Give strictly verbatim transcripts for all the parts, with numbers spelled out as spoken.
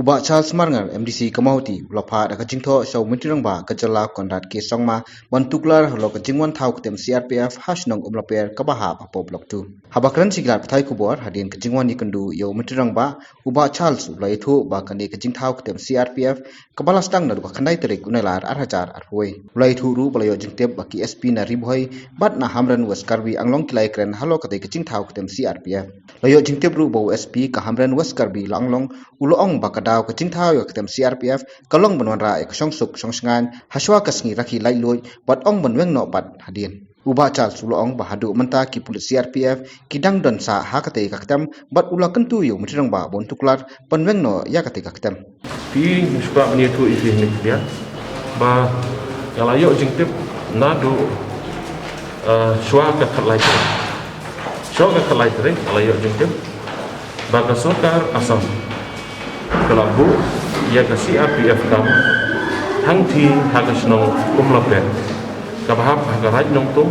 U Bah Charles Marngar, M D C ka Mawhati, u la phah da ka jingthoh sha u Myntri Rangbah ka jylla Conrad K Sangma ban tuklar halor ka jingwan thaw kyntem C R P F ha shnong Umlaper kaba hap hapoh Block two. Haba kren sha ki lad pathai khubor hadien ka jingwan ïakynduh ïa u Myntri Rangbah, u Bah Charles u la ïathuh ba kane ka jingthaw kyntem C R P F kaba la sdang naduh ka khyndai tarik u Nailar ar hajar arphew wei. U la ïathuh ruh ba la ïoh jingtip ba ki S P na Ri Bhoi bad na Hamren West Karbi Anglong ki la ïakren halor katei ka jingthaw kyntem C R P F. La ïoh jingtip ruh ba u S P ka Hamren West Karbi Anglong u la ong ba ka daw ka jingthaw ïa ka kyntem C R P F ka long ban wanrah ïa ka shongsuk shongshngaiñ hashwa ka sngi rakhe laitluid bad ong ban weng noh pat hadien. U Bah Charles u la ong ba haduh mynta ki pulit C R P F ki dang don sah ha katei ka kyntem bad u la kyntu ïa u Myntri Rangbah ban tuklar ban weng noh ïa katei ka kyntem. Phi, nga sngewbha ban ïathuh ïa phi hangne khyndiat ba nga la ïoh jingtip naduh, eh, shwa ka khatlai tarik. Shwa ka khatlai tarik nga la ïoh jingtip ba ka sorkar Assam ka la buh ïa ka C R P F camp hangthie ha ka shnong Umlaper kaba hap ha ka Raid Nongtung,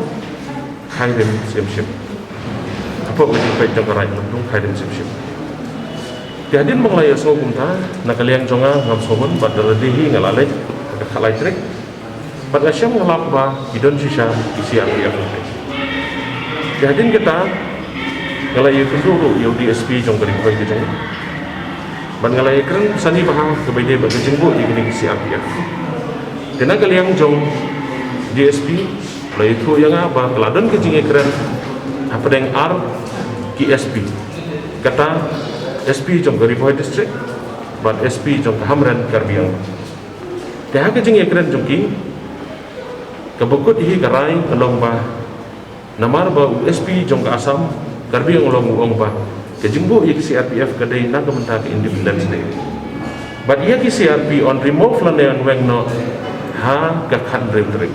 Khyrim Syiemship. Hapoh ka jingpeit jong ka Raid Nongtung, Khyrim Syiemship. Te hadien ba nga la ïohsngew kumta, na ka liang jong nga ngam sngewbha bad da lade hi nga la leit ha ka khatlai tarik. Bad nga shem nga lap ba ki don shisha ki C R P F. Te hadien kata nga la ïakynduh ruh ïa u D S P jong ka Ri Bhoi ka jong ngi. Bad nga la ïakren sani bha kaba ïadei bad ka jingbuh ïa kine ki C R P F. Te na ka liang jong D S P la ïathuh ïa nga ba ka la don ka jingïakren hapdeng ar ki S P. Kata S P jong ka Ri Bhoi District bad S P jong ka Hamren Karbi Anglong. Te ha ka jingïakren jong ki, kaba kut hi ka rai ka long ba namar ba u S P jong ka Assam Karbi Anglong u ong ba ka jingbuh ïa ka C R P F ka dei na ka bynta ka Independence Day. Bad ïa ki C R P yn remove lane yn weng noh ha ka khathynriew tarik.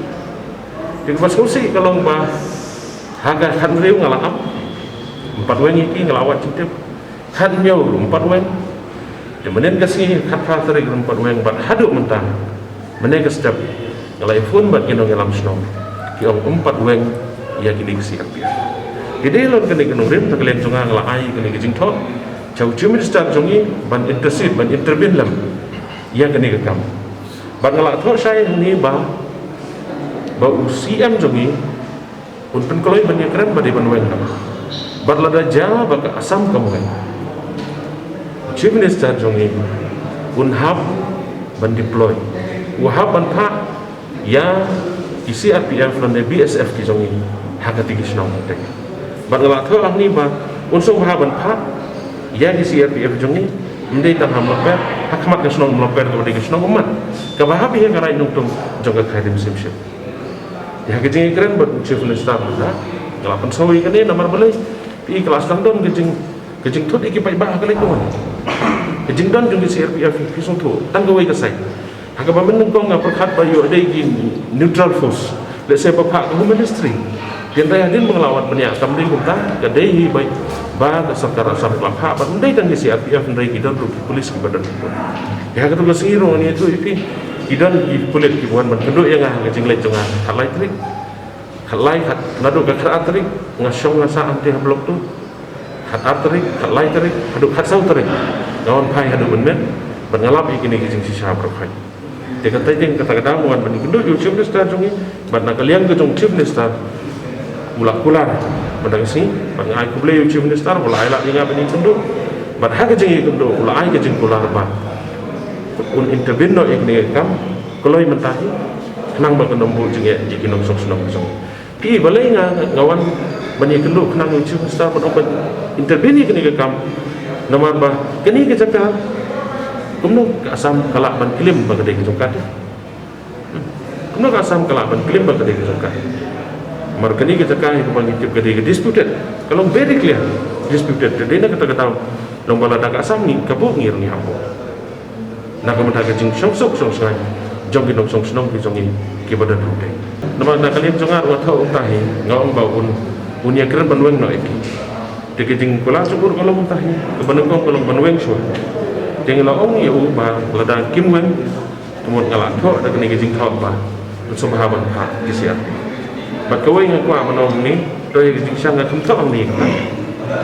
Te kaba sngewsih ka long ba ha ka khathynriew nga la ap, ym pat weng ïa ki, nga la wad jingtip. Khathynñiew ruh ym pat weng. Te mynhynnin ka sngi khatphra tarik ruh ym pat weng bad haduh mynta mynne ka step nga la ïa phone bad ki nongïalam shnong, ki ong ym pat weng ïa kine ki C R P F. Te dei lon kane ka nongrim, na ka liang jong nga nga la ai kane ka jingthoh sha u Chief Minister jong ngi ban intercede, ban intervene lem ïa kane ka kam. Bad nga la thoh shai hangne ba, ba u C M jong ngi un pynkloi ban ïakren ba dei ban weng noh. Bad lada jia ba ka Assam kam weng, Chief Minister jong ngi un hap ban deploy, u hap ban phah ïa ki C R P F lane B S F ki jong ngi ha katei ki shnong. Bad nga la thoh hangne ba un sngewbha ban phah ïa ki C R P F jong ngi, ym dei tang ha Mlakpet, ha khmat ka shnong Mlakpet kaba dei ka shnong ummat kaba hap ïa ka Raid Nongtung jong ka Khyrim Syiemship. Ïa ka jingïakren bad u Chief Minister mynta nga la pynsawa ïa kane namar balei, phi, ka la sdang don ka jing, ka jingthut ïa ki paidbah ha ka leit ka wan. Ka jingdon jong ki C R P F phi sngewthuh tang kawei ka side. Ha kaba mynnyngkong nga pyrkhat ba ïoh dei ki neutral force, lehse ba phah ka Home Ministry. Hynrei hadien ba nga la wad bniah kam dei kumta, ka dei hi ba, ba ka sorkar Assam ka la phah bad ym dei tang ki C R P F, hynrei ki don ruh ki police kiba don ki. Ïa katu ka sngi ruh ngi ïathuh ïa phi, ki don ki pulit kiba wan ban kynduh ïa nga ha ka jingleit jong nga khatlai tarik. Khatlai, khat, naduh ka khatar tarik nga shong nga sah hangtei ha Block two. Khatar tarik, khatlai tarik haduh khatsaw tarik nga wan phai haduh mynmiet bad nga lap ïa kine ki jingshisha baroh khoit. Te kata jing kata ka daw nga wan ban ïakynduh ïa u Chief Minister jong ngi bad na ka liang ka jong u Chief Minister u la kular mynta ka sngi bad nga ai khublei ïa u Chief Minister ba u la ai lad ïa nga ban ïakynduh. Bad ha ka jingïakynduh u la ai ka jingkular ba un intervene noh ïa kane ka kam kloi mynta hi khnang ba kan ym buh jingeh ïa ki nongshong shnong jong ngi. Phi, balei nga, nga wan ban ïakynduh khnang ïa u Chief Minister ban ong ban intervene ïa kane ka kam. Namar ba kane ka jaka kumno ka Assam ka lah ban claim ba ka dei ka jong ka. Hmm. Kumno ka Assam ka lah ban claim ba ka dei ka jong ka. Namar kane ka jaka ïa kaba ngi tip ka dei ka disputed, ka long very clear disputed. Te dei na kata ka daw long ba lada ka Assam ngi ka buh, ngi ruh ngi hap buh. Na ka bynta ka jingshongsuk shongshngaiñ jong ki nongshong shnong ki jong ngi kiba don hangtei. Namar na ka liang jong nga ruh nga thoh kumta hi, nga ong ba un, un ïakren ban weng noh ïa ki. Te ka jingkular jong u ruh ka long kumta hi, kaba nyngkong ka long ban weng shuwa. Te nga la ong ïa u ba lada kim weng, ka mut nga la thoh da kane ka jingthoh ba un sngewbha ban phah ki C R P F. Bad kawei nga kwah ban ong hangne, to ïa ka jingshisha nga khlem thoh hangne,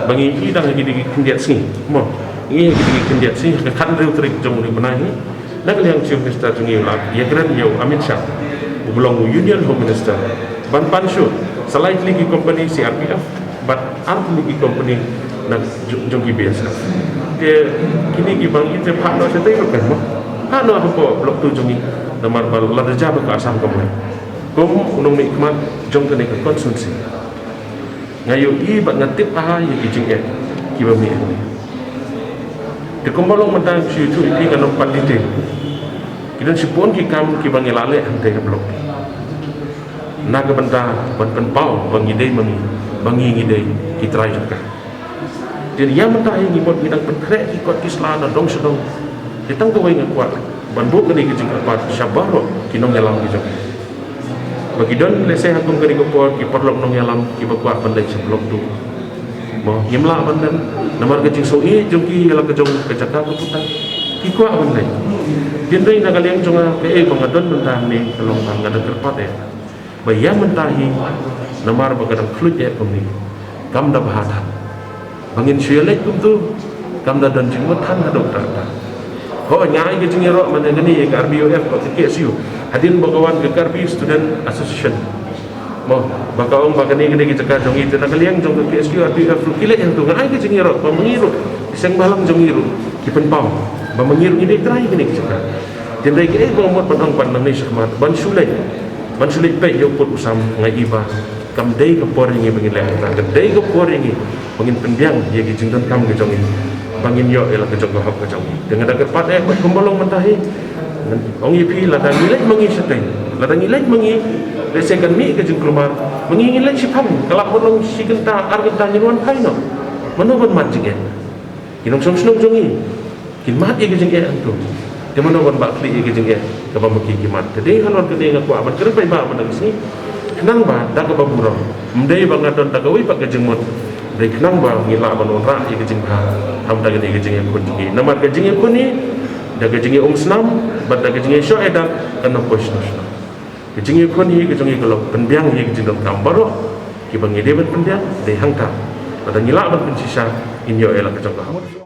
ba ngi ïohi dang ha kine ki khyndiat sngi, mo. Ngi ngi khyndiat shi ka khathynriew tarik jong u bnai hi. Na ka liang Chief Minister jong ngi u la ïakren ïa u Amit Shah, u ba long u Union Home Minister, ban pan shuh sa lai tylli ki company C R P F bad ar tylli ki company na jong jong ki B S F. Te kine ki bang ite phah noh shatei ruh kan mo. Phah noh hapoh Block two jong ngi. Namar ba lada jia ba ka Assam kam leh. Kum u nongmihkhmat jong kane ka constituency, nga ïohi bad nga tip bha ïa ki jingeh kiba mih hangne. Te kumba long mynta shu ïathuh ïa phi, nga nongpynlong detail. Ki don shibun ki kam kiba ngi la leh hangtei ha Block. Na ka bynta ban pynpaw ba ngi dei ma ngi, ba ngi ngi dei ki trai jong ka. Te ïa mynta hi ngi mut ngi dang pynkhreh ki kot ki sla na dong sha dong. Te tang kawei nga kwah ban buh kane ka jingkyrpad sha baroh ki nongïalam ki jong ngi. Ba ki don lehse ha kum kane ka por ki paralok nongïalam kiba kwah ban leit sha Block two. Mo, ngim lah ban leh namar ka jingsngewsih jong ki ïa la ka jong ka jaka ka puta. Ki kwah ban leit. Hynrei na ka liang jong nga, kaei ba nga don mynta hangne ka long ba nga dang kyrpad eh ba ïa mynta hi, namar ba ka dang khluit eh kumne, kam da bha than. Ba ngin shu ïaleit kumtu, kam da don jingmut than haduh katta katta. Hooid, nga ai ka jingïaroh mynta kane ïa ka R B U F bad ka K S U, hadien ba ka wan ka Karbi Student Association. Mo, ba ka ong ba kane ka dei ka jaka jong ngi, te na ka liang jong ka K S U, R B U F ruh ki leit hangtu. Nga ai ka jingïaroh ba ma ngi ruh, ki seng bhalang jong ngi ruh ki pynpaw ba ma ngi ruh ngi dei trai kane ka jaka. Hynrei kaei ba nga mut ban ong pat nangne shakhmat, ban shu leit, ban shu leit peit ïa u pud u sam, nga i ba kam dei ka por ïa ngi ba ngin leh kata. Ka dei ka por ïa ngi ba ngin pynbiang ïa ki jingdonkam ka jong ngi, ba ngin ïoh ïa la ka jong ka hok ka jong ngi. Te nga da kyrpad eh, bad kumba long mynta hi, ngan ong ïa phi, lada ngi leit ma ngi shatei, lada ngi leit ma ngi, lehse kan mih ka jingkulmar, ma ngi ngin leit shiphang, ka lah ban long shi kynta ar kynta ngin wan phai noh. Mano ban mad jingeh? Ki nongshong shnong jong ngi kin mad ïa ka jingeh hangtu. Te mano ban bah khlieh ïa ka jingeh kaba ma ki ki mad? Te dei halor kane nga kwah ban kren paidbah mynta ka sngi, khnang ba da kaba burom, ym dei ba nga don da kawei pat ka jingmut, dei khnang ba ngi lah ban wanrah ïa ka jingbha ha mynta kane ka jingïakhun jong ngi. Namar ka jingïakhun hi, da ka jingïaumsnam bad da ka jingïashoh ïadat, kan ym poi shano shano. Ka jingïakhun hi ka jong ngi ka long pynbiang ïa ka jingdonkam baroh kiba ngi dei ban pynbiang, dei hangta. Lada ngi lah ban pynshisha, ngin ïoh ïa la ka jong ka hok.